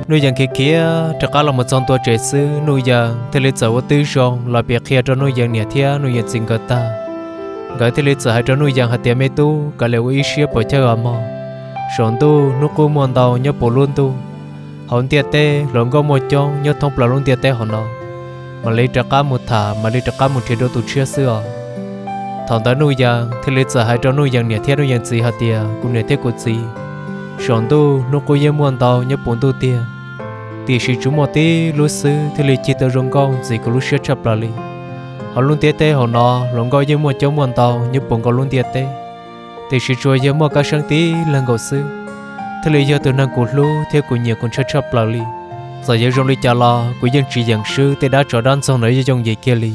Nuj Yees khiav khiav rov qab los mus txog ntua tsev xwb, Nuj Yees thiaj li txawm ua twb zoo los piav qhia rau Nuj Yees niam thiab Nuj Yees txiv nkawd tag. Nkawd thiaj li txawm hais rau Nuj Yees hais tias, Me tub, kav liam ua ib siab puas chawj os mog. Saum ntuj hnub qub muaj ntau nyob puv lub ntuj, hauv ntiaj teb hluas nkauj muaj coob nyob thoob plaws lub ntiaj teb hauv no. Mam li rov qab mus tham, mam li rov qab mus nrhiav dua tus tshiab xwb os. Thaum ntawd Nuj Yees thiaj li txawm hais rau Nuj Yees niam thiab Nuj Yees txiv hais tias, Kuv niam thiab kuv txiv, saum ntuj hnub qub yeej muaj ntau nyob puv ntuj tiag, tiam sis tsuas muaj tib lub xwb thiaj li cig tau zoo nkauj ntxim kuv lub siab tshaj plaws li. Hauv lub ntiaj teb hauv no hluas nkauj yeej muaj coob muaj ntau nyob puv nkaus lub ntiaj teb, tiam sis tsuas yog muaj Kab Seeb tib leeg nkaus xwb thiaj li yog tus neeg kuv hlub thiab kuv nyiam kuv ntshaw tshaj plaws li. Txawm yuav zoo li cas los kuv yeej tsis yeem swb tej dab tsov dab ntxoog no ib yooj yim kiag li.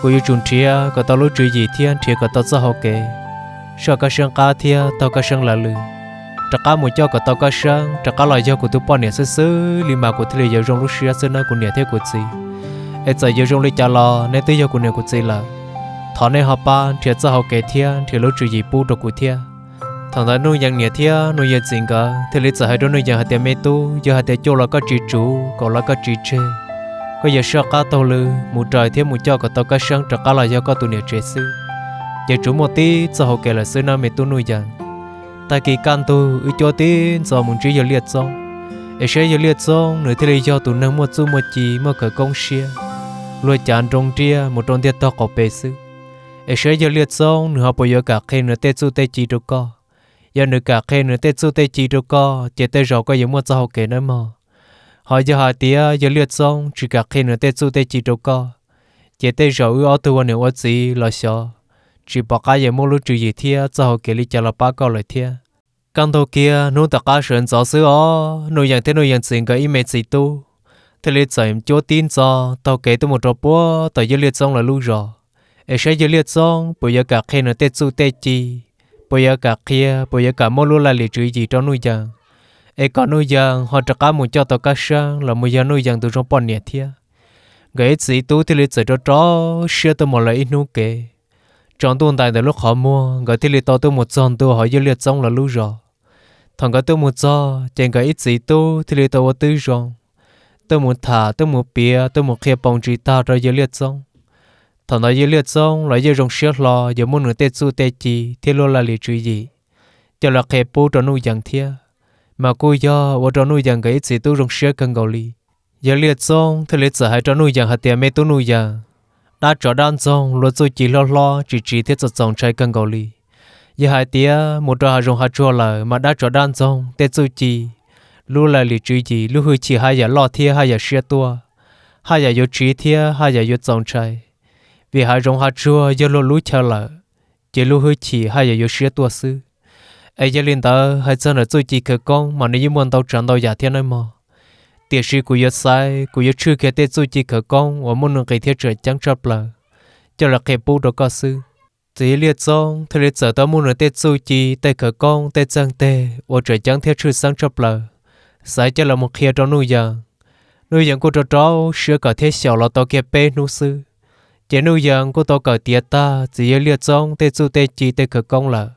Kuv yuav tsum nrhiav kom tau lub tswv yim thiab nrhiav kom tau txoj hau kev, soj Kab Seeb qab thiab taug Kab Seeb lav lw, rov qab mus coj kom tau Kab Seeb rov qab los yog kuv tus poj niam xwb xwb li mas kuv thiaj li yuav zoo lub siab xwb nawb kuv niam thiab kuv txiv. Es txawm yuav zoo li cas los neb twb yog kuv niam kuv txiv lawm, thov neb ho pab nrhiav txoj hau kev thiab nrhiav lub tswv yim pub rau kuv thiab. Thaum ntawd Nuj Yees niam thiab Nuj Yees txiv nkawd thiaj li txawm hais rau Nuj Yees hais tias, Me tub, yog hais tias cuaj los koj tsis tsum, kaum los koj tsis tseg, koj yuav soj qab taug lw mus raws thiab mus coj kom tau Kab Seeb rov qab los yog koj tus niam tsev xwb, ces tsuas muaj tib txoj hau kev lawm xwb nawb me tub Nuj Yees. Tag kis kaj ntug wb cuab tib ntxov mus ntsib yawg Liaj Txoob, es saib yawg Liaj Txoob nws thiaj li yog tus neeg muaj txuj muaj ci muaj khawv koob siab, luag cav nroo nriaj mus rau ntiaj tog qaum pem xwb. Es saib yawg Liaj Txoob nws ho puas yuav kam qhia nws tej txuj tej ci rau koj. Yog nws kam qhia nws tej txuj tej ci rau koj ces tej zaum koj yuav muaj txoj hau kev nawb mog. Ho yog hais tias yawg Liaj Txoob tsis kam qhia nws tej txuj tej ci rau koj, ces tej zaum wb ob tug ua niam ua txiv los xyov tsis pom qab yuav muaj lub tswv yim thiab txoj hau kev li cas los pab koj lawm thiab. Kaj ntug kiag hnub tom qab sawv ntxov xwb os, Nuj Yees thiab Nuj Yees txiv nkawd ib me txiv tub thiaj li txawm cuab tib ntxov taug kev tuaj mus rau puag tom yawg Liaj Txoob lawv lub zos, es saib yawg Liaj Txoob puas yuav kam qhia nws tej txuj tej ci, puas yuav kam qhia, puas yuav kam muab lub laj lim tswv yim rau Nuj Yees, es kom Nuj Yees ho rov qab mus coj tau Kab Seeb los mus yog Nuj Yees tus zoo poj niam thiab. Nkawd ib txiv tub thiaj li txawm rau rau siab tuaj mus lawm ib hnub kev. Tsaus ntuj ntais ntawm lub qhov muag nkawd thiaj li tau tuaj mus txog ntua hauv yawg Liaj Txoob lawv lub zos. Thaum nkawd tuaj mus txog ces nkawd ib txiv tub thiaj li tau ua twb zoo, tuaj mus tham, tuaj mus piav, tuaj mus qhia poo ntsis tag rau yawg Liaj Txoob. Thaum ntawd yawg Liaj Txoob los yeej zoo siab hlo yuav muab nws tej txuj tej ci thiab lub laj lim tswv yim coj los qhia pub rau Nuj Yees thiab, mas kuj yog ua rau Nuj Yees nkawd ib txiv tub zoo siab kawg nkaus li. Yawg Liaj Txoob thiaj li txawm hais rau Nuj Yees hais tias, Me tub Nuj Yees, dab tsov dab ntxoog luag txuj ci hlob hlob tsis tsiv thiab txaus txaus ntshai kawg nkaus li. Yog hais tias mus rau hav zoov hav tsuag lawm mas dab tsov dab ntxoog tej txuj ci, lub laj lim tswv yim, lub hwj chim haj yam loj thiab haj yam siab tuaj, haj yam yuav tsiv thiab haj yam yuav txaus ntshai. Vim hav zoov hav tsuag yog luag lub chaw lawm, ces lub hwj chim haj yam yuav siab tuaj xwb. Es yog li ntawd hais txog ntawm txuj ci khawv koob mas nws yeej muaj ntau tsav ntau yam thiab nawb mog. Tiam sis kuv yuav xaiv, kuv yuav tshwj kiag tej txuj ci khawv koob uas muaj nuj nqis thiab tseem ceeb tshaj plaws coj los qhia pub rau koj xwb. Txiv yawg Liaj Txoob thiaj li txawm tau muab nws tej txuj ci, tej khawv koob, tej txeeg teg uas tseem ceeb thiab tshwj xeeb tshaj plaws xaiv coj los mus qhia rau Nuj Yees. Nuj Yees kuj rau rau siab kawm thiab xyaum los tau kiag peb hnub xwb, ces Nuj Yees kuj tau kawm tiav tag txiv yawg Liaj Txoob tej txuj tej ci, tej khawv koob lawm.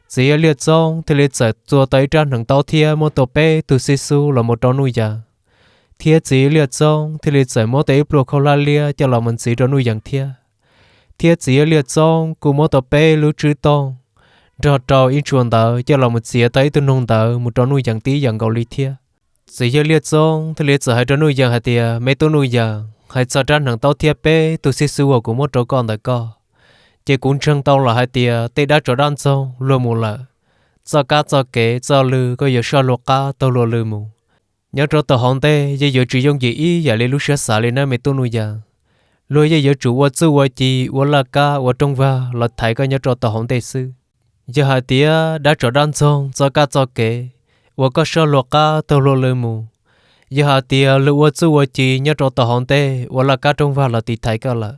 Txiv yawg Liaj Txoob thiaj li txawm txua tau ib rab hneev taub thiab muab tau peb tug xib xub los mus rau Nuj Yees, thiab txiv yawg Liaj Txoob thiaj li txawm muab tau ib pluag khaub hlab liab coj los mus ntxiv rau Nuj Yees thiab. Thiab txiv yawg Liaj Txoob kuj muab tau peb lub tswb tooj nrog rau ib ntshua ntawv coj los mus txiav tau ib tug noog ntawd mus rau Nuj Yees tib yam nkaus li thiab. Txiv yawg Liaj Txoob thiaj li txawm hais rau Nuj Yees hais tias, Me tub Nuj Yees, hais txog rab hneev taub thiab peb tug xib xub uas kuv muab rau koj ntawm koj, ces kuv ntseeg tau los hais tias tej dab tsov dab ntxoog luag mus lawm, txoj kab txoj kev txoj lw koj yuav soj luag qab taug luag lw mus. Nyob rau tom hauv ntej yeej yuav tsis yooj yim ib yam li lub siab xav li nawb me tub Nuj Yees. Luag yeej yuav tsum ua txuj ua ci, ua laj kab, ua rooj vag los thaiv koj nyob rau tom hauv ntej xwb. Yog hais tias dab tsov dab ntxoog, txoj kab txoj kev uas koj soj luag qab taug luag lw mus, yog hais tias luag ua txuj ua ci nyob rau tom hauv ntej ua laj kab rooj vag los tiv thaiv koj lawm,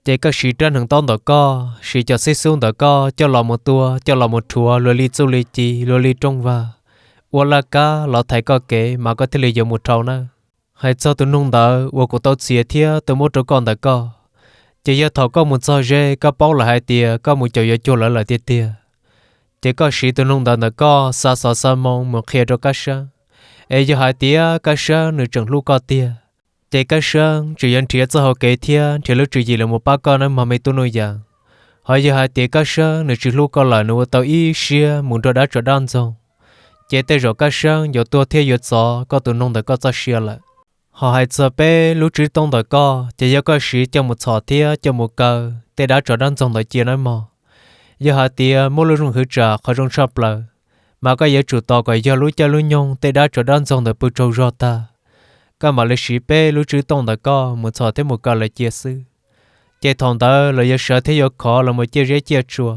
ces koj siv rab hneev taub ntawm koj, siv cov xib xub ntawm koj coj los mus tua, coj los mus rhuav luag li txuj li ci, luag li rooj vag, ua laj kab los thaiv koj kev mas koj thiaj li yuav mus dhau nawb. Hais txog tus noog ntawd uas kuv tau txiav thiab tau muab rau koj ntawm koj, ces yog thaum koj mus txog ze koj paub lawm hais tias koj mus caum yuav cuag lawv lawm tiag tiag, ces koj siv tus noog ntawd ntawm koj xa xov xa moo mus qhia rau kab sab, Es yog hais tias Kab Seeb nws tseem hlub koj tiag, ces Kab Seeb tseem yuav nrhiav txoj hau kev thiab nrhiav lub tswv yim los mus pab koj nawb mog me tub Nuj Yees. Ho yog hais tias Kab Seeb nws tsis hlub koj lawm, nws ua tau ib siab mus nrog dab tsov dab ntxoog, ces tej zaum Kab Seeb yuav tuag thiab yuav txov koj tus noog ntawm koj txoj sia lawm. Ho hais txog peb lub tswv tooj ntawm koj, ces yog koj siv coj mus txhom thiab coj mus kaw tej dab tsov dab ntxoog ntawd cia nawb mog. Yog hais tias muab lub zoo hwv tsam qhov zoo tshaj plaws, mas koj yuav tsum tos kom yog lub caij lub nyoog tej dab tsov dab ntxoog ntawd pw tsaug zog tag, koj mam li siv peb lub tswv tooj ntawm koj mus txhom thiab mus kaw lawv cia xwb. Ces thaum ntawd lawv yuav sawv thiab yuav khov los mus ciaj zeb ciaj tsua,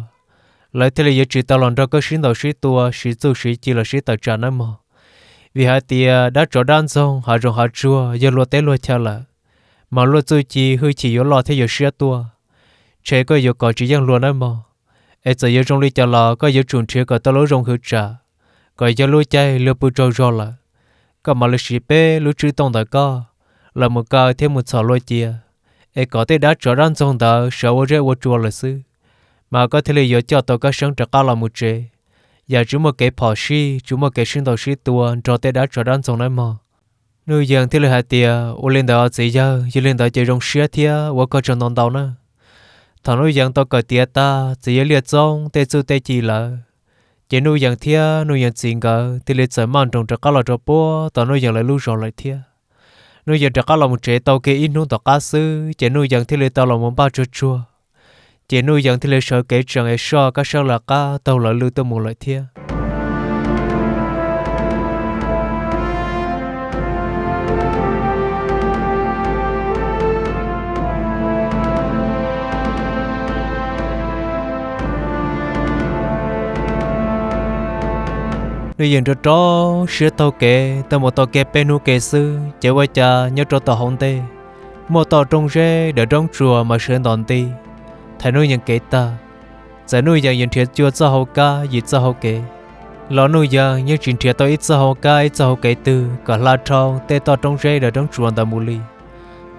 lawv thiaj li yuav tsis tau los nrog koj sib ntaus sib tua, siv txuj siv ci los sib tawm tsam nawb mog. Vim hais tias dab tsov dab ntxoog hav zoov hav tsuag yog luag teb luag chaw lawm, mas luag txuj ci hwj chim yuav loj thiab yuav siab tuaj, ntshe koj yuav kov tsis yeej luag nawb mog. Es txawm yuav zoo li cas los koj yuav tsum nrhiav kom tau lub zoo hwv tsam, kom yog lub caij luag pw tsaug zog lawm, koj mam li siv peb lub tswv tooj ntawm koj los mus kaw thiab mus txhom luag cia, es kom tej dab tsov dab ntxoog ntawd sawv ua zeb ua tsua lawm xwb, mas koj thiaj li yuav coj tau Kab Seeb rov qab los mus tsev, yam tsis muaj kev phom sij, tsis muaj kev sib ntaus sib tua nrog tej dab tsov dab ntxoog nawb mog. Nuj Yees thiaj li hais tias, Ua li ntawd txiv yawg, yog li ntawd ces zoo siab thiab ua koj tsaug ntau ntau nawb. Thaum Nuj Yees tau kawm tiav tag txiv yawg Liaj Txoob tej txuj tej ci lawm, ces Nuj Yees thiab Nuj Yees txiv nkawd thiaj li txawm maj nroos rov qab los rau puag tom Nuj Yees lawv lub zos lawm thiab. Nuj Yees rov qab los mus tsev tau kiag ib hnub tom qab xwb, ces Nuj Yees thiaj li tau los mus npaj tsuag tsuag, ces Nuj Yees thiaj li sawv kev tsees es soj Kab Seeb lawv qab taug lawv lw tuaj mus lawm thiab. Nuj Yees rau rau siab taug kev tuaj mus tau kiag peb hnub ke xwb, ces ua cas nyob rau tom hauv ntej muaj toj roob zeb daws roob tsuas mas sawv ntom nti thaiv Nuj Yees kev tag. Txawm Nuj Yees yuav nrhiav cuaj txoj hau kab yim txoj hau kev los Nuj Yees yeej tsis nrhiav tau ib txoj hau kab ib txoj hau kev twg kom hla dhau tej toj roob zeb daws roob tsuas ntawd mus li.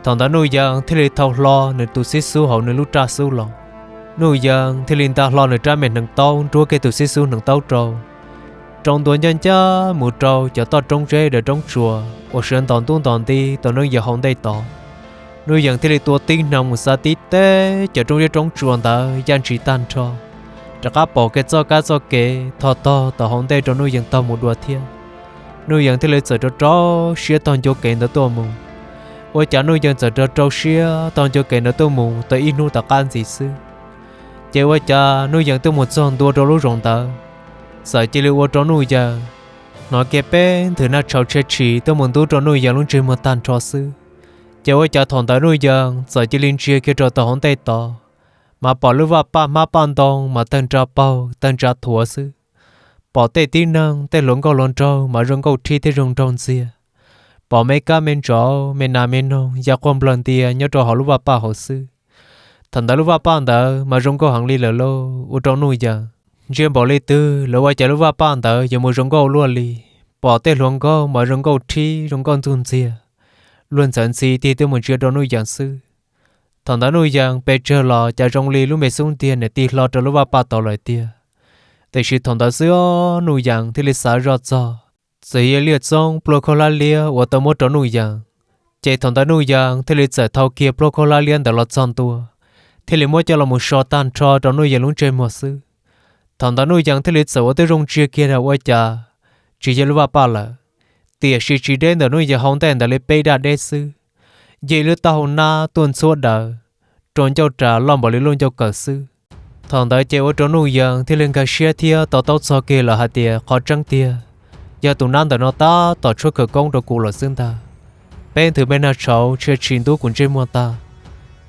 Thaum ntawd Nuj Yees thiaj li thau hlo nws tus xib xub hauv nws lub raj xub los. Nuj Yees thiaj li nta hlo nws rab me hneev taub nruab kiag tus xib xub hneev taub rau, rau ntua ncaj ncaj mus rau cov toj roob zeb daws roob tsuas uas sawv ntom ntub ntom nti tom Nuj Yees hauv ntej tod. Nuj Yees thiaj li tua tib hneev mus xa tib teg cov roob zeb roob tsuas ntawd yaj ntshis tag nrho, rov qab pom kiag txoj kab txoj kev tog tog tom hauv ntej rau Nuj Yees taug mus dua thiab. Nuj Yees thiaj li txawm rau rau siab taug ncua kev ntawd tuaj mus. Ua cas Nuj Yees txawm rau rau siab taug ncua kev ntawd tuaj mus tau ib hnub tom qab ntxiv xwb, ces ua cas Nuj Yees tuaj mus txog ntua rau lub zoov ntawd, txawm cia li ua rau Nuj Yees hnov kiag peb nthwv nag tshauv tshia tshis tuaj mus ntub rau Nuj Yees lub ntsej muag tag nrho xwb. Ces ua cas thaum ntawd Nuj Yees txawm cia li ntsia kiag rau tom hauv ntej tod, mas pom lub vaj paj hmab paj ntoo mas tawg nra paug tawg nra thuav xwb. Pom tej tib neeg tej hluas nkauj hluas nraug mas zoo nkauj rhib thiab zoo nraug ntxiag. Pom me kab me ntsaum me nas me noog ya quaj nplawg ntia nyob rau hauv lub vaj paj hauv xwb. Thaum ntawd lub vaj paj ntawd mas zoo nkauj heev li lawm lauj, ua rau Nuj Yees ntsia npaum li twg los ua cas lub vaj paj ntawd yuav mus zoo nkauj luaj li. Pom tej hluas nkauj mas zoo nkauj rhib zoo nkauj ntxuj ntxiag, luag ntxhawv ntxhi tig tuaj mus ntsia rau Nuj Yees xwb. Thaum ntawd Nuj Yees pes tsawg los cas zoo li lub me xub ntiag niam tig hlo rau lub vaj paj tod lawm tiag. Tiam sis thaum ntawd xwb Nuj Yees thiaj li xav zoj txog txiv yawg Liaj Txoob pluaj khaub hlab liab uas tau muab rau Nuj Yees. Ces thaum ntawd Nuj Yees thiaj li txawm thau kiag pluaj khaub hlab liab ntawd los txog ntua, thiaj li muab coj los mus so tag nrho rau Nuj Yees lub ntsej muag xwb. Thaum ntawd Nuj Yees thiaj li txawm ua tib zoo ntsia kiag rau ua cas tsis yog lub vaj paj lawm, tiam sis tsis deb ntawm Nuj Yees hau ntej ntawd li peb daj deb xwb, yog ib lub taub hau nab tuaj ntxhuab daws, rau ncauj ras loj npaum li lub ncauj kawm xwb. Thaum ntawd ces ua rau Nuj Yees thiaj li nkag siab thiab to taub txog kiag lawm hais tias qhov tseeb tiag, yog tus nab ntawm no tab tom tshuab khawv koob rau kuv lawm xwb ntag. Peb nthwv me nag tshauv tshia tshis ntub kuv ntsej muag tag,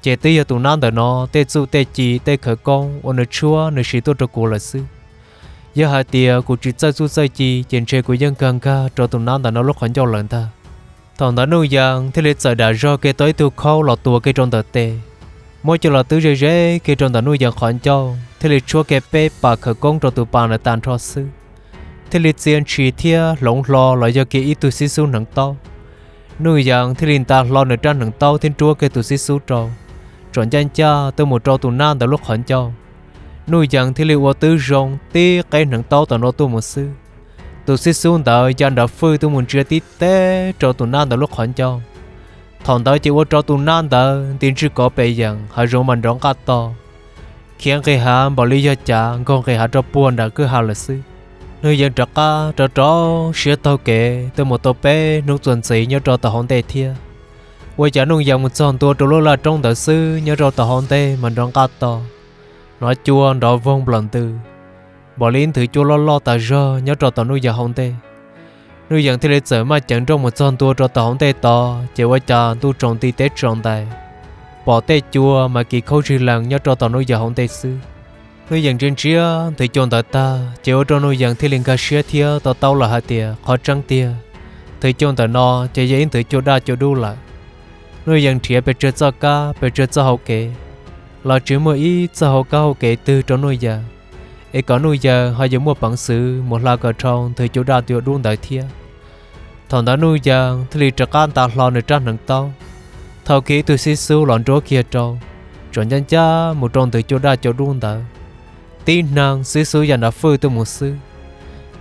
ces twb yog tus nab ntawm no tej txuj tej ci tej khawv koob uas nws tshuab nws siv tuaj rau kuv lawm xwb. Yog hais tias kuv tsis txawj txuj txawj ci ces ntshe kuv yeej nkag nkag rau tus nab ntawm no lub qhov ncauj lawm ntag. Thaum ntawd Nuj Yees thiaj li txawm dam zog kiag tau ib tug khaub los tuav kiag rau ntawm tes, muab coj los twb ze ze kiag rau ntawm Nuj Yees qhov ncauj thiaj li tshuab kiag peb pas khawv koob rau tus pas ntawd tag nrho xwb, thiaj li txia ntshis thiab hloov hlo los yog kiag ib tug xib xub hneev taub. Nuj Yees thiaj li nta hlo nws rab hneev taub thiab nruab kiag tus xib xub rau, tsom ncaj ncaj tuaj mus rau tus nab ntawd lub qhov ncauj. Nuj Yees thiaj li ua twb zoo tib qeb hneev taub tom no tuaj mus xwb, Tus xib xub ntawd ya nrov fwj tuaj mus ntsia tib teb rau tus nab ntawd lub qhov ncauj. Thaum ntawd ces ua rau tus nab ntawd nti ntswj kov pes yees, hav zoov mas nrov nqaj to, khiav nqis hav npaum li yog cav nkaug nqis hav rau puag nram kwj ha lawm xwb. Nuj Yees rov qab rov rau siab taug kev tuaj mus tau peb hnub txuas ntxiv nyob rau tom hauv ntej thiab. Ua cas Nuj Yees mus txog ntua rau lub laj roob ntawd xwb, nyob rau tom hauv ntej mas nrov nqaj to, hnov cua nrov voog nplawm ntws, npaum li nthwv cua loj loj tas zog nyob rau tom Nuj Yees hauv ntej. Nuj Yees thiaj li txawm maj ceev nrooj mus txog ntua rau tom hauv ntej tod, ces ua cas ntuj tsaus nti teb tsaus ntais, pom tej cua mas kis khaub zig lees nyob rau tom Nuj Yees hauv ntej xwb. Nuj Yees ntsia ntsia nthwv cua ntawd tag, ces ua rau Nuj Yees thiaj li nkag siab thiab to taub lawm hais tias qhov tseeb tiag, nthwv cua ntawm no ces yog ib nthwv cua daj cua dub lawm. Nuj Yees nrhiav pes tsawg txoj kab pes tsawg txoj hau kev, los tsis muaj ib txoj hau kab hau kev twg rau Nuj Yees, es kom Nuj Yees ho yuav muaj peev xwm mus hla kom dhau nthwv cua daj cua dub ntawd thiab. Thaum ntawd Nuj Yees thiaj li rov qab nta hlo nws rab hneev taub, thau kiag ib tug xib xub los nruab kiag rau, tsom ncaj ncaj mus rau nthwv cua daj cua dub ntawd. Tib hneev xib xub ya nrov fwj tuaj mus xwb,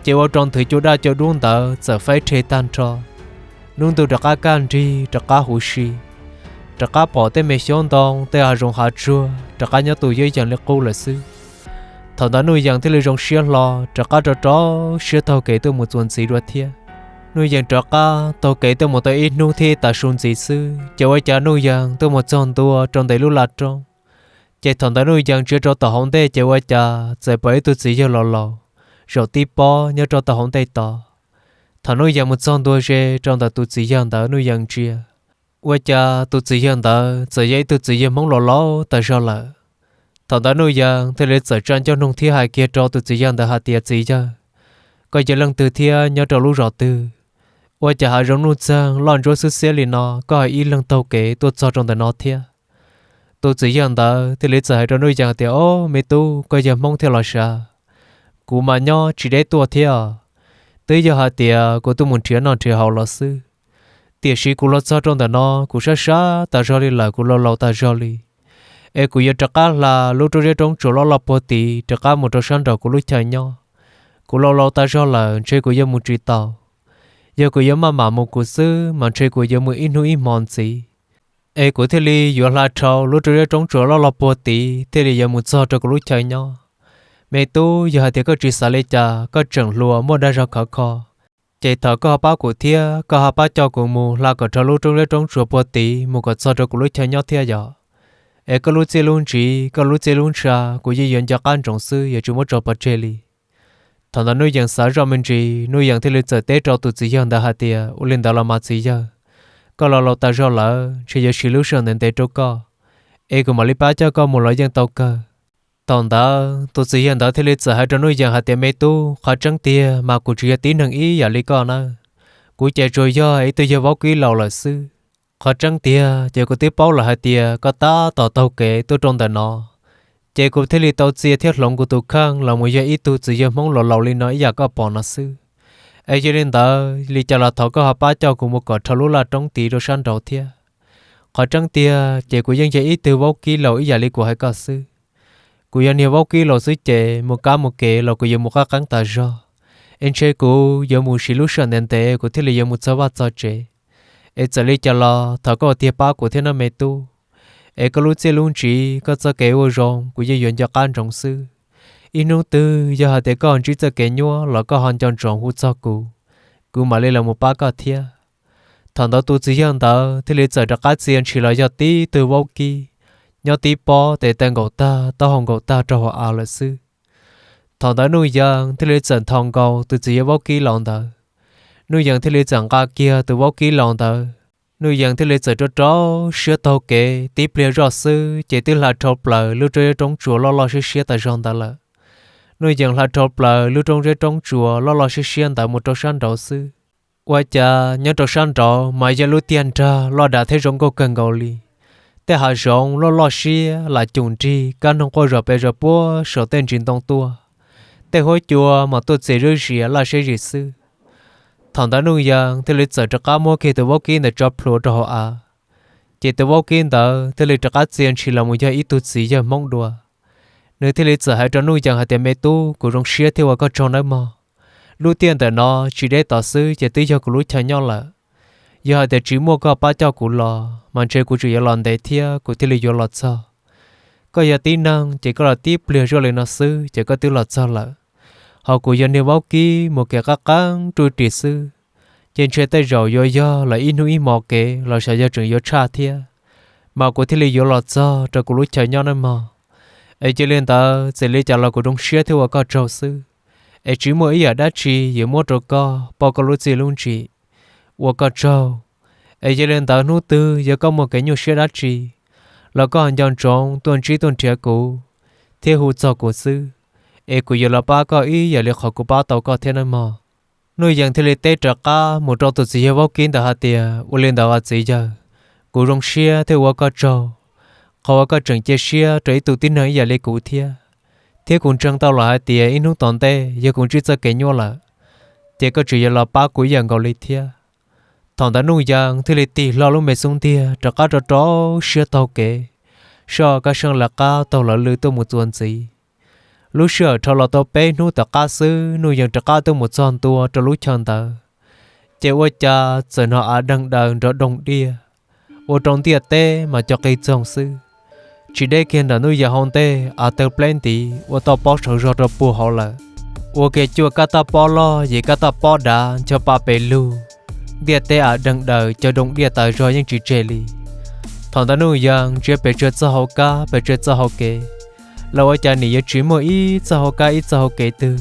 ces ua rau nthwv cua daj cua dub ntawd txawm faib rhe tag nrho. Lub ntuj rov qab kaj nrig rov qab huv si, rov qab pom tej me xyoob ntoo tej hav zoov hav tsuag rov qab nyob tu yeeb yees li qub lawm xwb. Thaum ntawd Nuj Yees thiaj li zoo siab hlo rov qab rov rau siab taug kev tuaj mus txuas ntxiv dua thiab. Nuj Yees rov qab taug kev tuaj mus tau ib hnub thiab ib tav su ntxiv xwb, ces ua cas Nuj Yees tuaj mus txog ntua rau ntawm lub laj roob. Ces thaum ntawd Nuj Yees ntsia rau tom hauv ntej ces ua cas txawm pom ib tug txiv yawg laus laus zaum tib pob nyob rau tom hauv ntej tod. Thaum Nuj Yees mus txog ntua ze rau ntawm tus txiv yawg ntawd Nuj Yees ntsia, ua cas tus txiv yawg ntawd txawm yog ib tug txiv yawg Hmoob laus laus tas zog lawm. Thaum ntawd Nuj Yees thiaj li txawm tsa ncauj nug thiab hais kiag rau tus txiv yawg ntawd hais tias, Txiv yawg, koj yog leej twg thiab nyob rau lub zos twg? Ua cas hav zoov nuj txeeg loj ntsuab xwb xiab li no koj ho ib leeg taug kev tuaj txog rau ntawm no thiab? Tus txiv yawg ntawd thiaj li txawm hais rau Nuj Yees hais tias, Ob, me tub, koj yog Hmoob thiab los sav? Kuv mas nyob tsis deb tuaj thiab, twb yog hais tias kuv tuaj mus nrhiav noj nrhiav haus los xwb. Tiam sis kuv los txog rau ntawm no kuv sab sab tas zog li lawm, kuv laus laus tas zog li, es kuv yuav rov qab hla lub roob zeb roob tsuas loj loj puag tid rov qab mus rau sab nraum kuv lub chaw nyob. Kuv laus laus tas zog lawm ntshe kuv yuav mus tsis taus. Yog kuv yuav maj mam mus kuv xwb mas ntshe kuv yuav mus ib hnub ib hmo ntxiv, es kuv thiaj li yuav hla dhau lub roob zeb roob tsuas loj loj puag tid thiaj li yuav mus txog rau kuv lub chaw nyob. Me tub, yog hais tias koj tsis xav li cas, koj tseem hluas muaj dag zog khov kho, ces thov koj ho pab kuv thiab koj ho pab coj kuv mus hla kom dhau lub roob zeb roob tsuas puag tid mus kom txog rau kuv lub chaw nyob thiab yom. Es koj lub txiaj lub ntsig, koj lub txiaj lub ntsha kuv yeej yuav nco qab ntsoov xwb, yuav tsis muab tso pov tseg li. Thaum ntawd Nuj Yees xav zoj me ntsis, Nuj Yees thiaj li txawm teb rau tus txiv yawg ntawd hais tias, Ua li ntawd los mas txiv yawg, koj laus laus tas zog lawm, ntshe yuav siv lub sij hawm ntev ntev rau koj, es kuv mam li pab coj koj mus los yeej tau kawg. Thaum ntawd tus txiv yawg ntawd thiaj li txawm hais rau Nuj Yees hais tias, Me tub, qhov tseeb tiag mas kuv tsis yog tib neeg ib yam li koj nawb. Kuv ces tsuas yog ib tug yawg vaub kib laus lawm xwb. Qhov tseeb tiag ces kuv twb paub lawm hais tias koj tab tom taug kev tuaj rau ntawm no, ces kuv thiaj li tau txia thiab hloov kuv tus kheej los mus yog ib tug txiv yawg Hmoob laus laus li no ib yam koj pom no xwb. Es yog li ntawd li cas los thov koj ho pab coj kuv mus kom dhau lub laj roob tid rau sab nraud thiab. Qhov tseeb tiag ces kuv yeej yog ib tug vaub kib laus ib yam li kuv hais koj xwb. Kuv yog niag vaub kib laus xwb ces mus kab mus kev los kuv yuav mus qab qeeb tas zog, es ntshe kuv yuav mus siv lub sij hawm ntev ntev kuv thiaj li yuav mus txog vaj txog tsev. Es txawm li cas los thov koj ua tiag pab kuv thiab nawb me tub. Es koj lub txiaj lub ntsig, koj txoj kev ua zoo kuv yeej yuav nco qab ntsoov xwb. Ib hnub twg yog hais tias koj ho ntsib txoj kev nyuaj los koj ho nco ntsoov hu txog kuv, kuv mam li los mus pab koj thiab. Thaum ntawd tus txiv yawg ntawd thiaj li txawm rov qab txia ntshis los yog tib tug vaub kib, nyob tib pob tes taw nkaum tag taub hau nkaum tag rau hauv av lawm xwb. Thaum ntawd Nuj Yees thiaj li txawm nthos nkaus tus txiv yawg vaub kib laus ntawd. Nuj Yees thiaj li txawm nqa kiag tus vaub kib laus ntawd, Nuj Yees thiaj li txawm rau rau siab taug kev, tib pliag zoj xwb ces twb hla dhau plaws lub roob zeb roob tsuas loj loj siab siab tas zog ntawd lawm. Nuj Yees hla dhau plaws lub roob zeb roob tsuas loj loj siab siab ntawd mus rau sab nraud xwb, ua cas nyob rau sab nraud mas yog lub tiaj nrag loj dav thiab zoo nkauj kawg nkaus li. Tej hav zoov loj loj siab lam cum nrig, kab noog quaj zom pes zom puab saum tej ntsis ntoo tuaj. Tej huab cua mas tuaj txias zuj zus laj siab zim xwb. Thaum ntawd Nuj Yees thiaj li txawm rov qab muab kiag tus vaub kib ntawd tso plhuav rau hauv av, ces tus vaub kib ntawd thiaj li rov qab txia ntshis los mus yog ib tug txiv yawg Hmoob dua. Nws thiaj li txawm hais rau Nuj Yees hais tias, Me tub, kuv zoo siab thiab ua koj tsaug nawb mog. Lub tiaj ntawm no tsis deb tod xwb ces twb yog kuv lub chaw nyob lawm. Yog hais tias tsis muaj koj pab coj kuv los mas ntshe kuv tseem yuav los ntev thiab kuv thiaj li yuav los txog. Koj yog tib neeg ces koj los tib pliag zoj li no xwb ces koj twb los txog lawm. Ho kuv yog niag vaub kib mus kev qab qeeb ruj ris xwb, ces ntshe tej zaum yuav yog los ib hnub ib hmo kev los xyov yog tseem yuav tshaj thiab, mas kuv thiaj li yuav los txog rau kuv lub chaw nyob nawb mog. Es cia li ntawd txawm li cas los kuv zoo siab thiab ua koj tsaug xwb, es tsis muaj ib yam dab tsi yuav muab rau koj pauj koj lub txim lub ntsim. Ua koj tsaug. Es yog li ntawd hnub twg yog koj muaj kev nyuaj siab dab tsi los koj ho nco ntsoov tuaj ntsib tuaj nrhiav kuv thiab hu txog kuv xwb, es kuv yuav los pab koj ib yam li qhov kuv pab tau koj thiab nawb mog. Nuj Yees thiaj li teb rov qab mus rau tus txiv yawg vaub kib ntawd hais tias, Ua li ntawd os txiv yawg, kuv zoo siab thiab ua koj tsaug qhov uas koj tseem cia siab rau ib tug tib neeg ib yam li kuv thiab. Thiab kuv ntseeg tau lawm hais tias ib hnub tom ntej yog kuv ntsib txoj kev nyuaj lawm, ces koj tseem yuav los pab kuv ib yam nkaus li thiab. Thaum ntawd Nuj Yees thiaj li tig hlo lub me xub ntiag rov qab rau rau siab taug kev, soj Kab Seeb lawv qab taug lawv lw tuaj mus txuas ntxiv. Lub sij hawm dhau los tau peb hnub tom qab xwb Nuj Yees rov qab tuaj mus txog ntua rau lub chaw ntawd, ces ua cas txawm hnov av deeg daws nrov doog diaj, ua rau ntiaj teb mas co qig txoog xwb. Tsis deb kiag ntawm Nuj Yees hauv ntej av tawg pleb ntiv ua toj pob sawv zog rau puag hauv lawm. Ua kiag cuaj kab toj pob loj yim kab toj pob dav ncho pa pes lug, ntiaj teb av deeg daws co doog diaj tas zog yeej tsis tseg li. Thaum ntawd Nuj Yees ntsia pes tsawg txoj hauv kab pes tsawg txoj hauv kev, los ua cas nim yuav tsis muaj ib txoj hauv kab ib txoj hauv kev twg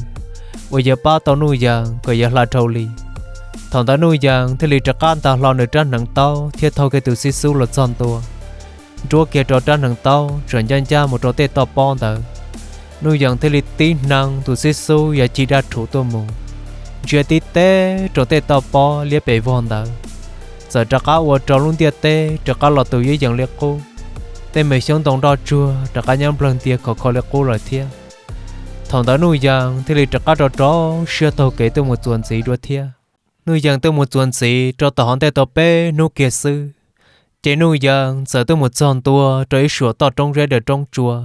uas yuav pab tau Nuj Yees kom yuav hla dhau li. Thaum ntawd Nuj Yees thiaj li rov qab nta hlo nws rab hneev taub thiab thau kiag tus xib xub los txog ntua, nruab kiag rau rab hneev taub tseem ncaj ncaj mus rau tej toj pob ntawd. Nuj Yees thiaj li tib hneev tus xib xub yuav cig dab rhuv tuaj mus, ntsia tib teb rau tej toj pob liab pes vog ntawd, txawm rov qab ua rau lub ntiaj teb rov qab los tus yeeb yees li qub. Tej me xyoob ntoo nroj tsuag rov qab nyob nplawg ntia khov kho li qub lawm thiab. Thaum ntawd Nuj Yees thiaj li rov qab rau rau siab taug kev tuaj mus txuas ntxiv dua thiab. Nuj Yees tuaj mus txuas ntxiv rau tom hauv ntej tau peb hnub kiag xwb, ces Nuj Yees txawm tuaj mus txog ntua rau ib suam toj roob zeb daws roob tsua.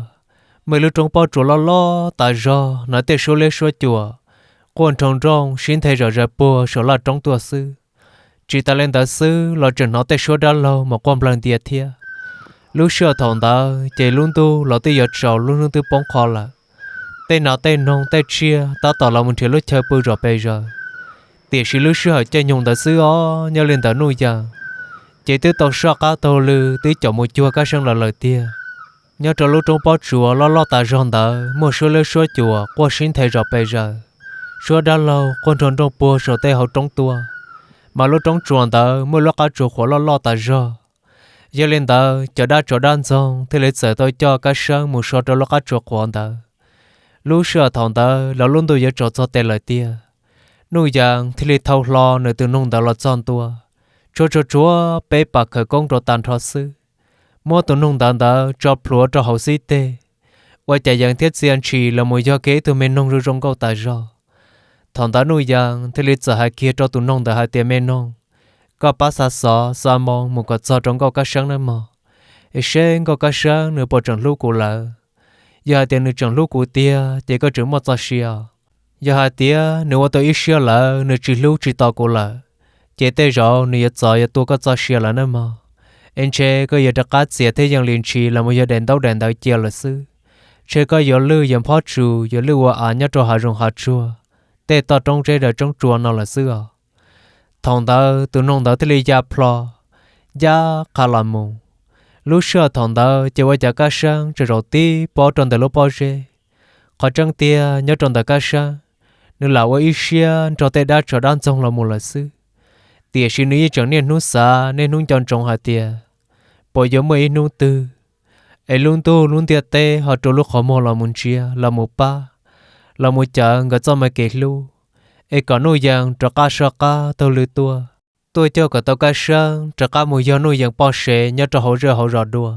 Muaj ib lub roob pob tsuas loj loj tas zog, hnov tej suab liab suab cuam quaj nroo nrooj sib nthe zom zaws puag saum laj roob tuaj xwb. Tsis tas li ntawd xwb los tseem hnov tej suab dab laug mus quaj nplawg ntia thiab. Lub sij hawm thaum ntawd ces lub ntuj los twb yuav tsaus lub hnub twb poob qho lawm. Tej nas tej noog tej tsiaj tab tom los mus nrhiav lub chaw pw zom pes zaws. Tiam sis lub sij hawm caij nyoog ntawd xwb os nyob li ntawm Nuj Yees, ces twb tau soj qab taug lw twb caum mus cuag Kab Seeb lawv lawm tiag. Nyob rau lub roob pob tsuas loj loj tas zog ntawd muaj suab liab suab cuam quaj sib nthe zom pes zaws, suab dab laug quaj nroo nrooj puag saum tej hauv roob tuaj. Mas lub roob tsuas ntawd muaj lub qab tsuas qhuav loj loj tas zog. Yog li ntawd cov dab tsov dab ntxoog thiaj li txawm tau coj Kab Seeb mus so rau lub qab tsuas qhuav ntawd. Lub sij hawm thaum ntawd los lub ntuj yuav tsaus txog tes lawm tiag. Nuj Yees thiaj li thau hlo nws tus noog ntawd los txog ntua, tshuab tshuab tshuab peb pas khawv koob rau tag nrho xwb, muab tus noog ntawd ntawd tso plhuav rau hauv xib teg. Ua cas Yees thiab txia ntshis los mus yog kiag ib tug me noog zoo zoo nkauj tas zog. Thaum ntawd Nuj Yees thiaj li txawm hais kiag rau tus noog ntawd hais tias, Me noog, koj pab xa xov xa moo mus kom txog rau Nkauj Kab Seeb nawb mog, es seb Nkauj Kab Seeb nws puas tseem hlub kuv lawm. Yog hais tias nws tseem hlub kuv tiag ces koj tseem muaj txoj sia. Yog hais tias nws ua tau ib siab lawm nws tsis hlub tsis tos kuv lawm, ces tej zaum nws yuav txov yuav tua koj txoj sia lawm nawb mog. Es ntshe koj yuav rov qab txias thiab Yees li ntshis los mus yog daim ntaub daim ntawv cia lawm xwb. Ntshe koj yuav lwj yuav nphob tsus yuav lwj ua av nyob rau hav zoov hav tsuag, tej toj roob zeb daws roob tsua no lawm xwb os. Thaum ntawd tus noog ntawd thiaj li ya plho ncaj qha los mus. Lub sij hawm thaum ntawd ces ua cas Kab Seeb tseem zaum tib pob rau ntawm lub pob zeb. Qhov tseeb tiag nyob rau ntawm Kab Seeb, nws lam ua ib siab nrog tej dab tsov dab ntxoog los mus lawm xwb. Tiam sis nws yeej tseem niaj hnub xav niaj hnub nco ntsoov hais tias, puas yuav muaj ib hnub twg es lub ntuj lub ntiaj teb ho rua lub qhov muag los mus ntsia los mus pab, los mus cawv nkawd txoj me kev hlub, es kom Nuj Yees rov qab soj qab taug lw tuaj, tuaj coj kom tau Kab Seeb rov qab mus yog Nuj Yees poj sev nyob rau hauv zej hauv zos dua.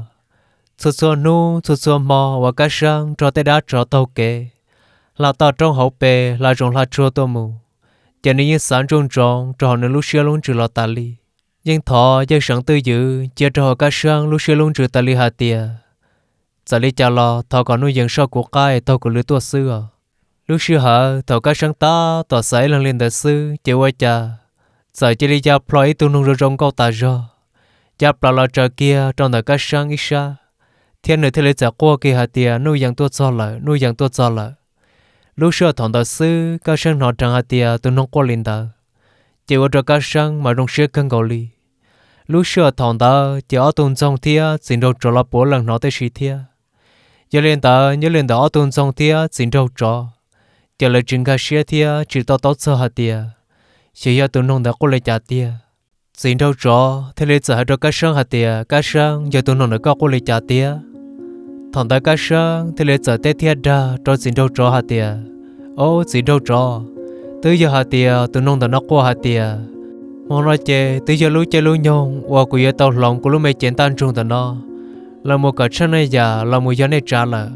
Txhua txhua hnub txhua txhua hmo uas Kab Seeb nrog tej dab tsov taug kev hla toj roob hauv pes hla zoov hla tsuag tuaj mus, ces nws yeej xav ntsuj ntsoov rau hauv nws lub siab lub ntsws los tas li. Yeej thov yeej seev twj ywm cia rau hauv Kab Seeb lub siab lub ntsws tas li hais tias, txawm li cas los thov kom Nuj Yees soj kuv qab es taug kuv lw tuaj xwb os. Lub sij hawm thaum Kab Seeb tab tom xav ib leeg li ntawd xwb ces ua cas txawm cia li ya plho ib tug noog zoo zoo nkauj tas zog, ya plaws los tsaws kiag rau ntawm Kab Seeb ib sab, thiab nws thiaj li txawm quaj kiag hais tias, Nuj Yees tuaj txog lawm, Nuj Yees tuaj txog lawm. Lub sij hawm thaum ntawd xwb Kab Seeb hnov dheev hais tias tus noog quaj li ntawd, ces ua rau Kab Seeb mas zoo siab kawg nkaus li. Lub sij hawm thaum ntawd ces ob tug ntxoog thiab txiv nraug tsov los puav leej hnov tib si thiab. Yog li ntawd nyob li ntawm ob tug ntxoog thiab txiv nraug tsov, ces lawv tsis nkag siab thiab tsis to taub txog hais tias xyov yog tus noog ntawd quaj li cas tiag. Txiv nraug tsov thiaj li txawm hais rau Kab Seeb hais tias, Kab Seeb, yog tus noog ntawd koj quaj li cas tiag? Thaum ntawd Kab Seeb thiaj li txawm teb thiab dag rau txiv nraug tsov hais tias, Ob, txiv nraug tsov, twb yog hais tias tus noog ntawm no quaj hais tias, hmo no ces twb yog lub caij lub nyoog uas kuv yuav tau hloov kuv lub me cev ntaj ntsug ntawm no los mus kom tsheej nej yam los mus yog nej tsav lawm.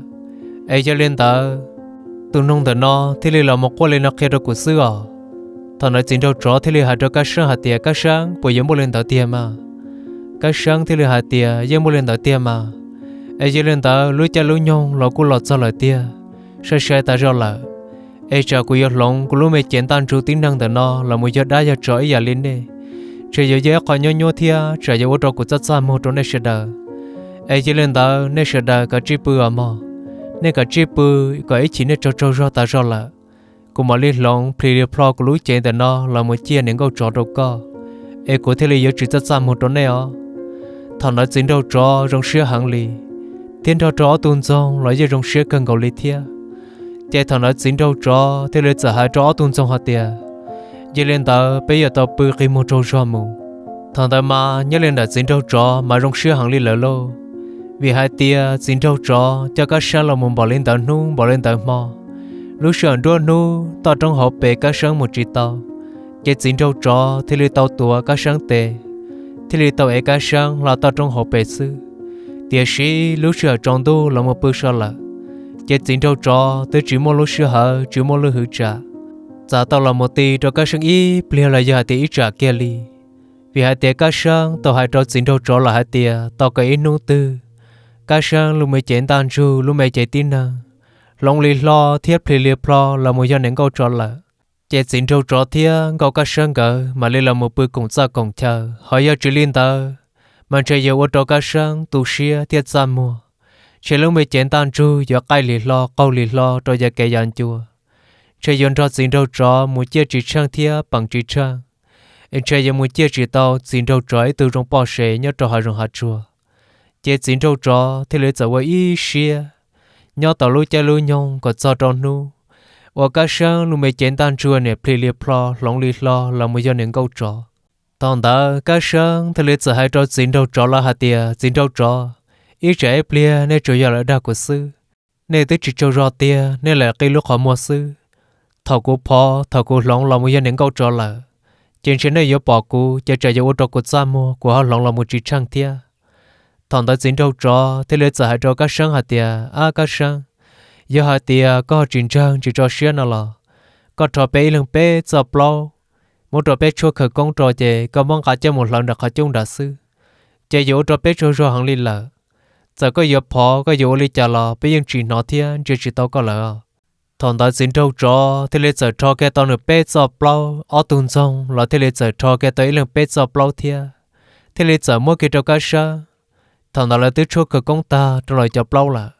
Es yog li ntawd, tus noog ntawm no thiaj li los mus quaj li no qhia rau kuv xwb os. Thaum ntawd txiv nraug tsov thiaj li hais rau Kab Seeb hais tias, Kab Seeb, puas yuav muaj li ntawd tiag mas? Kab Seeb thiaj li hais tias, Yeej muaj li ntawd tiag mas. Es yog li ntawd lub caij lub nyoog los kuj los txog lawm tiag, sai sai tas zog lawm. Es tsam kuv yuav hloov kuv lub me cev ntaj ntsug tib neeg ntawm no los mus yog dab yog tsov ib yam li nej, ntshe yuav yog ib qho nyuab nyuab thiab tsam yuav ua rau kuv txaj txaj muag rau nej sawv daws. Es yog li ntawd nej sawv daws kav tsij pw os mog. Nej kav tsij pw kom ib chim nej tsaug tsaug zog tas zog lawm, kuv mam li hloov plhis li plho kuv lub cev ntawm no los mus ciaj niam nkauj tsov rau koj, es kuv thiaj li yuav tsis txaj txaj muag rau nej os. Thaum ntawd txiv nraug tsov zoo siab heev li, thiab nrog rau ob tug ntxoog los yeej zoo siab kawg nkaus li thiab. Ces thaum ntawd txiv nraug tsov thiaj li txawm hais rau ob tug ntxoog hais tias, Yog li ntawd peb yuav tau pw qi muag tsaug zog mus. Thaum ntawd mas nyob li ntawm txiv nraug tsov mas zoo siab heev li lawm lauj, vim hais tias txiv nraug tsov coj Kab Seeb los mus npaum li ntawd hnub npaum li ntawd hmo, lub sij hawm nruab hnub toj roob hauv pes Kab Seeb mus tsis tau, ces txiv nraug tsov thiaj li tau tuav Kab Seeb tes, thiaj li tau ev Kab Seeb hla toj roob hauv pes xwb. Tiam sis lub sij hawm tsaus ntuj los mus pw so lawm, ces txiv nraug tsov twb tsis muaj lub sij hawm tsis muaj lub hwv tsam txav tau los mus ti rau Kab Seeb ib pliag los yog hais tias ib tsam kiag li. Vim hais tias Kab Seeb tau hais rau txiv nraug tsov lawm hais tias tau kaw ib hnub twg, Kab Seeb lub me cev ntaj ntsug lub me cev tib neeg hloov li hlo thiab plhis li plho los mus yog niam nkauj tsov lawm, ces txiv nraug tsov thiab nkauj Kab Seeb nkawd mam li los mus pw koom txaj koom chaw. Ho yog tsis li ntawd, mas ntshe yuav ua rau Kab Seeb tu siab thiab txaj muag, ntshe lub me cev ntaj ntsug yuav qaij li hlo qaug li hlo rau yav kev yav ncua, ntshe yuav nrog txiv nraug tsov mus ciaj ris tsheej thiab peem ris tsheej, es ntshe yuav mus ciaj tsis tau txiv nraug tsov ib tug zoo poj sev nyob rau hav zoov hav tsuag. Ces txiv nraug tsov thiaj li txawm ua ib siab nyob tau lub caij lub nyoog kom txog rau hnub uas Kab Seeb lub me cev ntaj ntsug niam plhis li plho hloov li hlo los mus yog niam nkauj tsov. Thaum ntawd Kab Seeb thiaj li txawm hais rau txiv nraug tsov lawv hais tias, Txiv nraug tsov, ib tsam ib pliag nej tsuas yog lawv dag kuv xwb. Nej twb tsis tsaug zog tiag, nej lam qi lub qhov muag xwb. Thaum kuv phov, thaum kuv hloov los mus yog niam nkauj tsov lawm, ces ntshe nej yuav pom kuv ces tsam yuav ua rau kuv txaj muag kuv ho hloov los mus ris tsheej thiab. Thaum ntawd txiv nraug tsov thiaj li txawm hais rau Kab Seeb hais tias, Ab Kab Seeb, yog hais tias koj ho tsis ntseeg tsis tso siab no los, koj rho peb ib leeg peb txoj plaub, muab rau peb tshuab khawv koob rau ces koj muab nqa coj mus hlawv nram qhov cub nrad xwb, ces yuav ua rau peb tsaug zog heev li lawm. Txawm koj yuav phov koj yuav ua li cas los peb yeej tsis hnov thiab ntsia tsis tau koj lawm. Thaum ntawd txiv nraug tsov thiaj li txawm rho kiag tau nws peb txoj plaub, ob tug ntxoog los thiaj li txawm rho kiag tau ib leeg peb txoj plaub thiab, thiaj li txawm muab kiag rau Kab Seeb. Thaum ntawd lawv twb tshuab khawv koob tag rau lawv cov plaub lawm,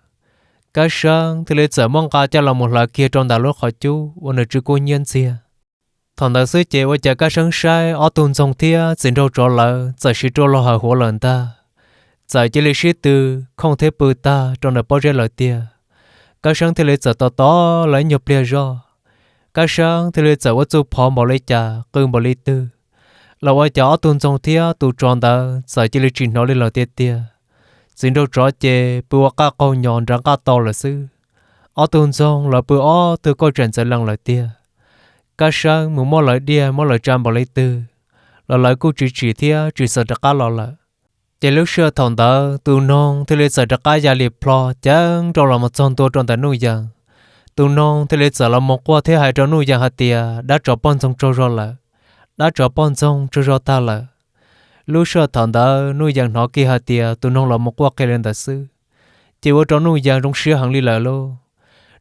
Kab Seeb thiaj li txawm muab nqa coj los mus hlawv kiag rau ntawm lub qhov cub uas nws tsw kub hnyiab ntxiag. Thaum ntawd xwb ces ua cas Kab Seeb saib ob tug ntxoog thiab txiv nraug tsov lawv txawm siv rua los hawm huav lawm ntag. Txawm cia li sib tw khooj thiab pw tag rau ntawm pob zeb lawm tiag. Kab Seeb thiaj li txawm tos tos lawv ib nyuag pliag zoj, Kab Seeb thiaj li txawm ua txuj phov npaum li cas qw npaum li twg, los ua cas ob tug ntxoog thiab tus tsov ntawd txawm cia li tsis hnov li lawm tiag tiag. Txiv nraug tsov ces pw ua qaj qaug nyos nrad nqaj tau lawm xwb. Ob tug ntxoog los pw ob tug kauj tsaim ntxaws lees lawm tiag. Kab Seeb mus muab lawv diaj muab lawv tsa npaum li twg, los lawv kuj tsis tsim thiab tsis xav rov qab los lawm. Ces lub sij hawm thaum ntawd tus noog thiaj li txawm rov qab ya li plho ceev nrooj los mus txog ntua rau ntawm Nuj Yees. Tus noog thiaj li txawm los mus quaj thiab hais rau Nuj Yees hais tias, Dab tsov poj ntxoog tsaug zog lawm, dab tsov poj ntxoog tsaug zog tag lawm. Lub sij hawm thaum ntawd Nuj Yees hnov kiag hais tias tus noog los mus quaj qhia li ntawd xwb, ces ua rau Nuj Yees zoo siab heev li lawm lauj.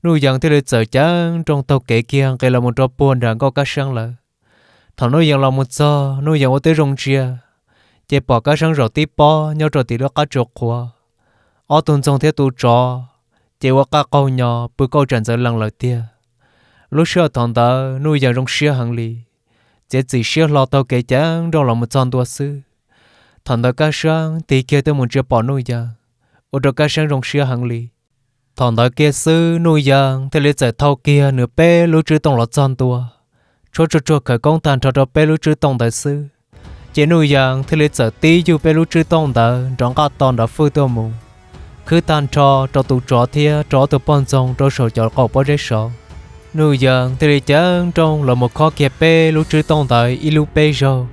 Nuj Yees thiaj li txawm ceev nrooj taug kev kiag nqis los mus rau puag nram nkauj Kab Seeb lawm. Thaum Nuj Yees los mus txog, Nuj Yees ua tib zoo ntsia, ces pom Kab Seeb zaum tib pob nyob rau tim lub qab tsua qhuav. Ob tug ntxoog thiab tus tsov ces ua qaj qaug nyo pw kauj tsaim ntxaws lees lawm tiag. Lub sij hawm thaum ntawd Nuj Yees zoo siab heev li, txiav txim siab hlo taug kev ceev nrooj los mus txog ntua xwb. Thaum ntawd Kab Seeb tig kiag tuaj mus ntsia pom Nuj Yees, ua rau Kab Seeb zoo siab heev li. Thaum ntawd kiag xwb Nuj Yees thiaj li txawm thau kiag nws peb lub tswb tooj los txog ntua, tshuab tsuag tsuag khawv koob tag nrho rau peb lub tswb tooj ntawd xwb. Ces Nuj Yees thiaj li txawm tib yug peb lub tswb tooj ntawd nrov nqaj to nrov fwj tuaj mus, khwb tag nrho rau tus tsov thiab rau ob tug poj ntxoog rau saum cov qaum pob zeb saud. Nuj Yees thiaj li ceev nrooj los mus khob kiag peb lub tswb tooj ntawd ib lub peb zaug.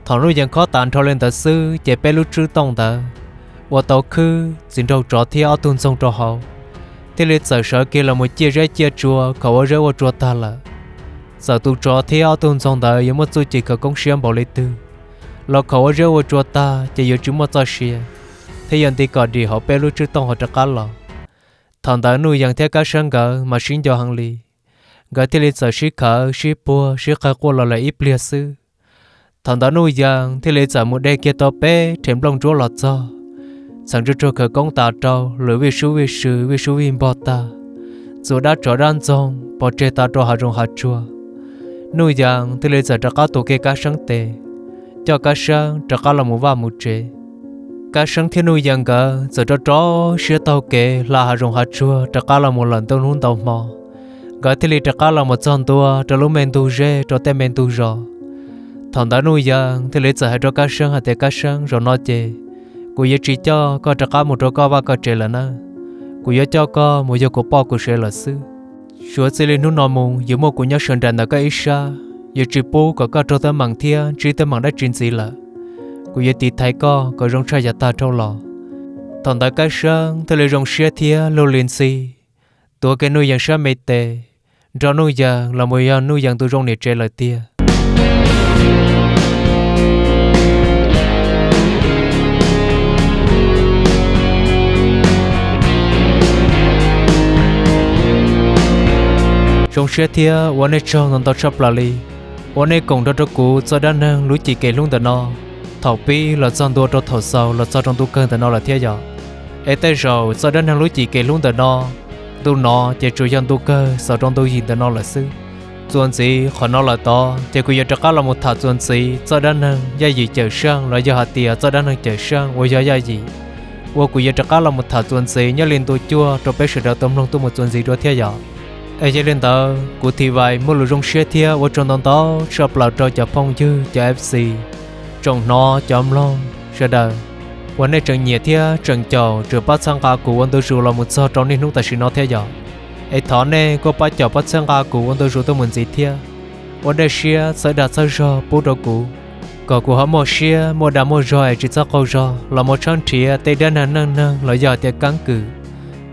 Thaum Nuj Yees khob tas nrho li ntawd xwb ces peb lub tswb tooj ntawd ua tau khwb txiv nraug tsov thiab ob tug ntxoog rau hauv, thiaj li txawm sawv kiag los mus ciaj zeb ciaj tsua khaum ua zeb ua tsua tag lawm. Txawm tus tsov thiab ob tug ntxoog ntawd yuav muaj txuj ci khawv koob siab npaum li twg los khaum ua zeb ua tsua tag ces yuav tsis muaj txoj sia, thiab yuav nti kom dim hauv peb lub tswb tooj ho rov qab los. Thaum ntawd Nuj Yees thiab Kab Seeb nkawd mas sib nco heev li, nkawd thiaj li txawm sib khawv sib puag sib qawg quaj los lawm ib pliag xwb. Thaum ntawd Nuj Yees thiaj li txawm mus de kiag tau peb rhev nplooj ntsuab los txog, txheem tsuag tsuag khawv koob tas rau lwm vij sub vij sw vij sub vij npog tag, txua dab tsov dab ntxoog pov tseg tas rau hav zoov hav tsuag. Nuj Yees thiaj li txawm rov qab tua kiag Kab Seeb tes, coj Kab Seeb rov qab los mus vaj mus tsev. Kab Seeb thiab Nuj Yees nkawd txawm rau rau siab taug kev hla hav zoov hav tsuag rov qab los mus lawm ntau hnub ntau hmo, nkawd thiaj li rov qab los mus txog ntua rau lub me ntug zeb rau tej me ntug zos. Thaum ntawd Nuj Yees thiaj li txawm hais rau Kab Seeb hais tias, Kab Seeb, zaum no ces kuv yuav tsis coj koj rov qab mus rau koj vaj koj tsev lawm nawb, kuv yuav coj koj mus yug kuv poj kuv sev lawm xwb. Suav txij li hnub no mus yuav muaj kuv nyob sawv nraim ntawm koj ib sab, yuav tsis pub kom koj raug teeb meem thiab ntsib teeb meem dab tsi ntxiv lawm. Kuv yuav tiv thaiv koj kom zoo tshaj yav tag dhau los. Thaum ntawd Kab Seeb thiaj li zoo siab thiab luag li ntxhi, tuav kiag Nuj Yees sab me tes, nrog Nuj Yees los mus yog Nuj Yees tus zoo niam tsev lawm tiag. Zoo siab thiab ua nej tsaug ntau ntau tshaj plaws li uas nej koom nrog rau kuv txoj dab neeg lub cim kev hlub ntawm no, thaum pib los txog ntua rau thaum xaus los txog rau ntu kawg ntawm no lawm thiab yom. Es tej zaum txoj dab neeg lub cim kev hlub ntawm no, ntu no ces tsuas yog ntu kawg xaus rau ntu yim ntawm no lawm xwb. Txuas ntxiv qhov no lawm tod ces kuv yuav rov qab los mus tham txuas ntxiv txoj dab neeg Yaj Yim Cawm Seej los yog hais tias txoj dab neeg Cawm Seej uas yog Yaj Yim, uas kuv yuav rov qab los mus tham txuas ntxiv nyob li ntu cuaj rau peb sawv daws tau mloog tuaj mus txuas ntxiv dua thiab yom. Es yog li ntawd kuv Thi Vais muaj lus zoo siab thiab ua tsaug ntau ntau tshaj plaws rau cov phooj ywg cov F C, tsoom hnov cov mloog sawv daws, uas nej tseem nyiam thiab tseem caum tseem pab txhawb nqa kuv ua ntu zus los mus txog rau niaj hnub tam sim no thiab yom. Es thov nej kuj pab caum pab txhawb nqa kuv ua ntu zus tuaj mus ntxiv thiab, ua dej siab txhawb dag txhawb zog pub rau kuv, kom kuv ho muaj siab muaj dag muaj zog es tsis txhob qaug zog los mus tshawb nrhiav tej dab neeg neej neeg los yog hais tias keeb kwm,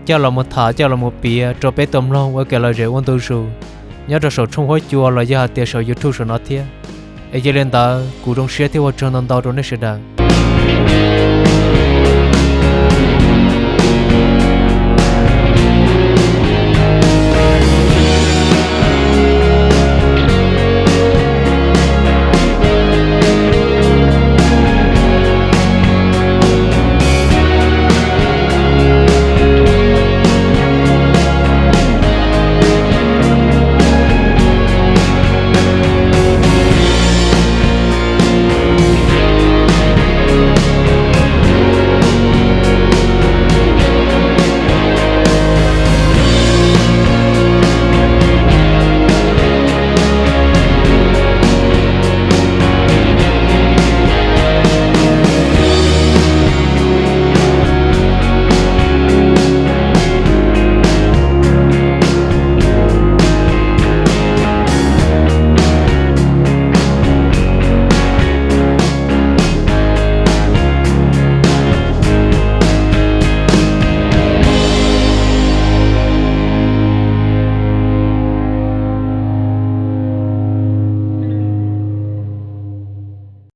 coj los mus tham coj los mus piav rau peb tau mloog ua kev lom zem ua ntu zus nyob rau saum tshooj huab cua los yog hais tias saum YouTube saum no thiab. Es yog li ntawd kuv zoo siab thiab ua tsaug ntau ntau rau nej sawv daws.